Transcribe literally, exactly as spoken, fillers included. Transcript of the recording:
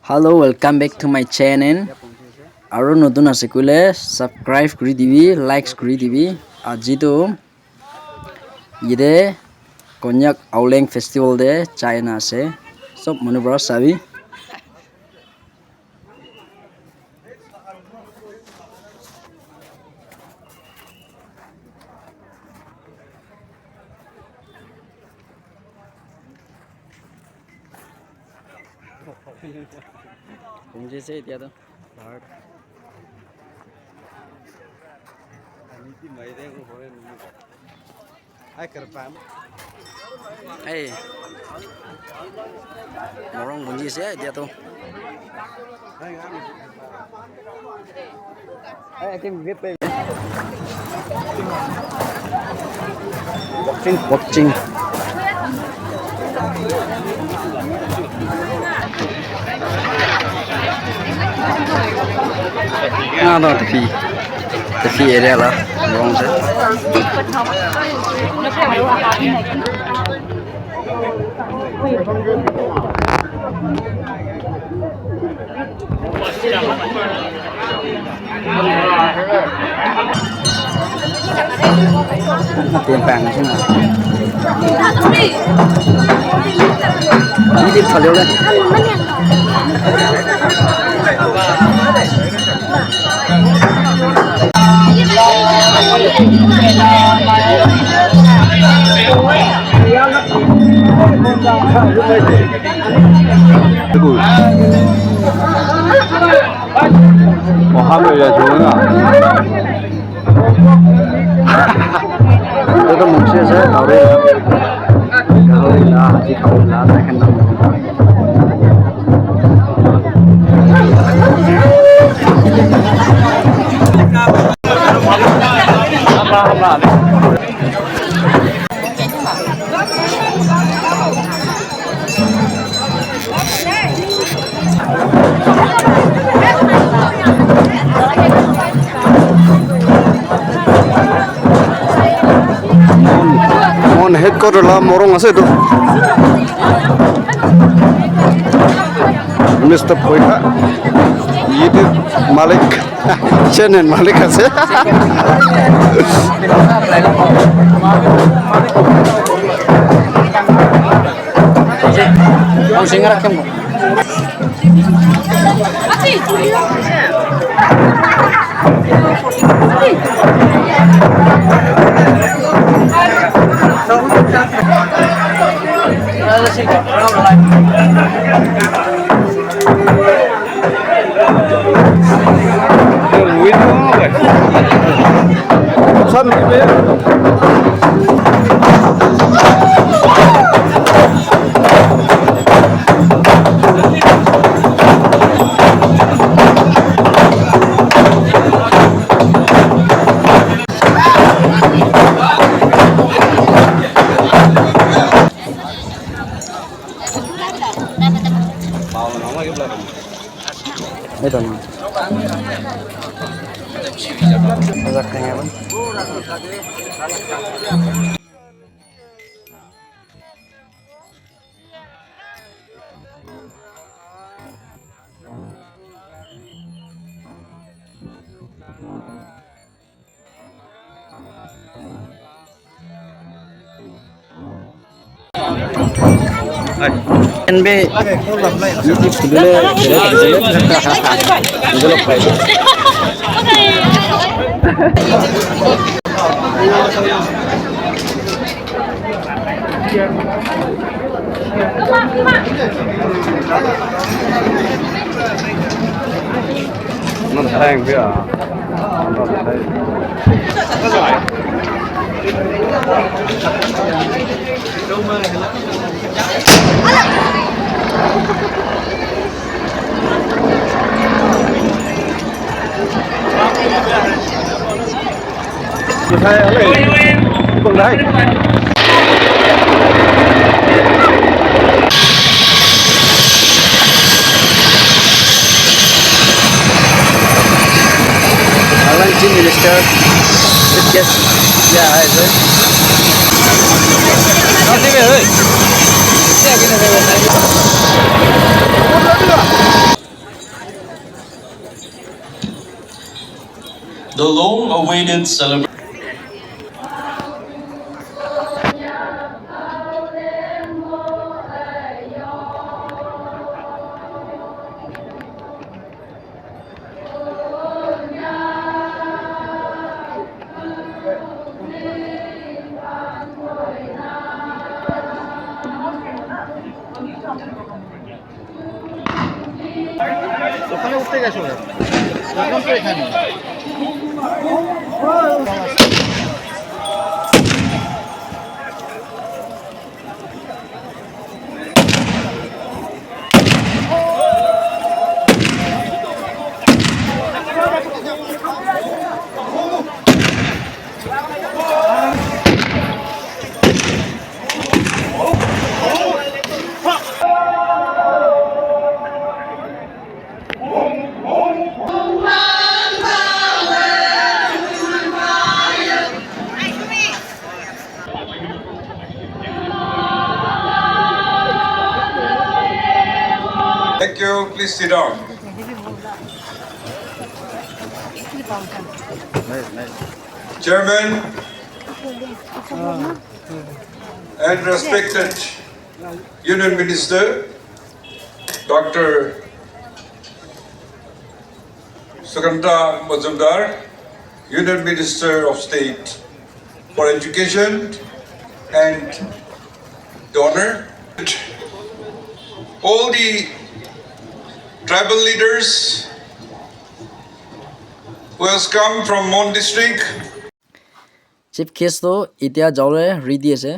Hello, welcome back to my channel. Aru notun ase koile subscribe kuri dibi, likes kuri dibi. Aji tu yate Konyak Aoleng Festival de chai na ase. Sob manu para sabi. Kumji se dia to. Hard. Ani ti mai de ko hore ni. Ai, karpam. Hey. Morong bunyi sih ya dia tuh. Hey, I can get there. Watching, watching. Ah, no, tapi. Taxi area la, wrong side. Tiang pang sini. Ini di bawah le. Mohammed ya, Etu mukse ase, gauri la. Gauri la, haji gauri la, tai khan la. Mon, Mon headquarter la morung ase etu. Mister Phoika, yate malik. Chairman malik ase. Ito na. Ajak kaya ba? N B YouTube video le. Alang Chief Minister, chief guest, yeah, hi, sir. The long-awaited celebration. ওখানে উঠতে গেছো কেন? প্রোগ্রাম তো এখানে। Thank you. Please sit down. Chairman and respected Union Minister, Doctor Sugandha Majumdar, Union Minister of State for Education and the Honor. All the tribal leaders who has come from Mon District. Chief guest to etia jawole ready ase.